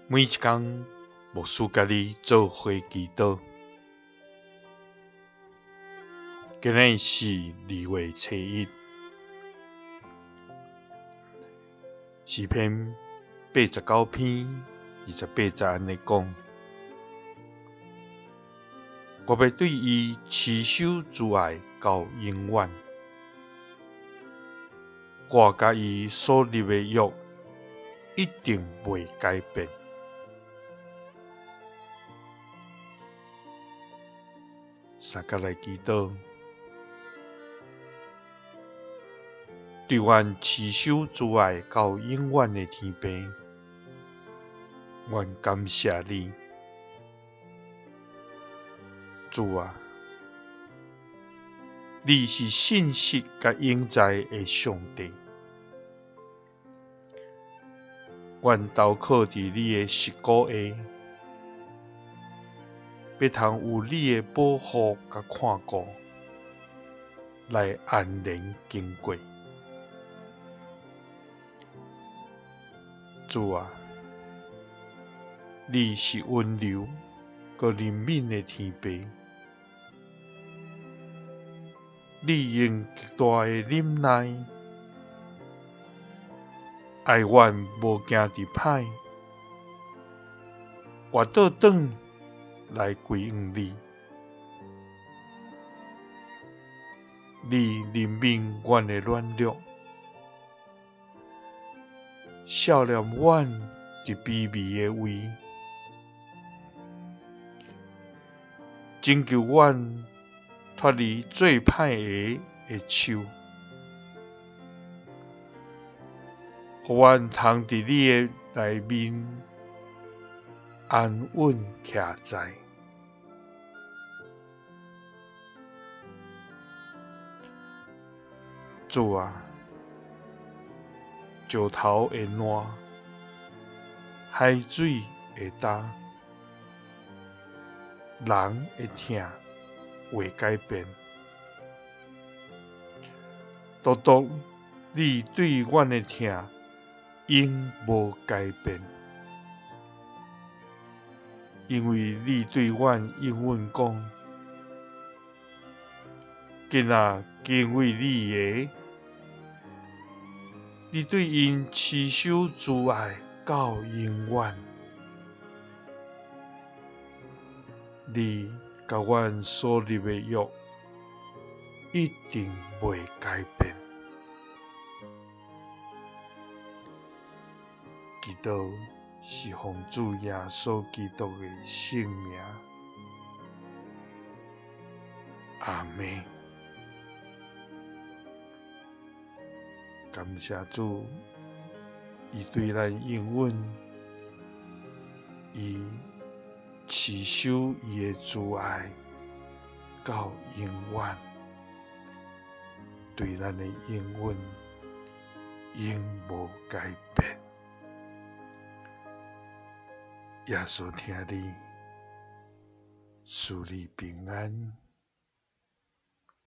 每一工，牧師佮你做伙祈禱。今日是2月初1，詩篇89篇28節按呢講：我欲對伊持守慈愛到永遠，我佮伊所立的約一定袂改變。三佮來祈禱，對阮持守慈愛到永遠的天父，阮感謝你，主啊，你是信實佮永在的上帝，阮投靠佇你的膝骨下。欲通有你的保護佮看顧，來安然經過。主啊，你是溫柔閣憐憫的天父，你用極大的忍耐，愛阮無行佇歹，活倒轉來歸向你，你憐憫阮的軟弱，赦免阮佇卑微的位，拯救阮脫離做歹的手，予阮通佇你的內面安穩徛在。主啊，石頭會爛，海水會焦，人會疼，會改變。獨獨你對阮的疼永無改變，因為你對阮永遠講，囝仔敬畏你的，你對𪜶持守慈愛到永遠。你佮阮所立的約一定袂改變。祈禱是奉主耶穌基督的聖名，阿們。感謝主，伊對咱應允，伊持守伊的慈愛到永遠，對咱的應允永無改變。耶穌疼你，賜你平安。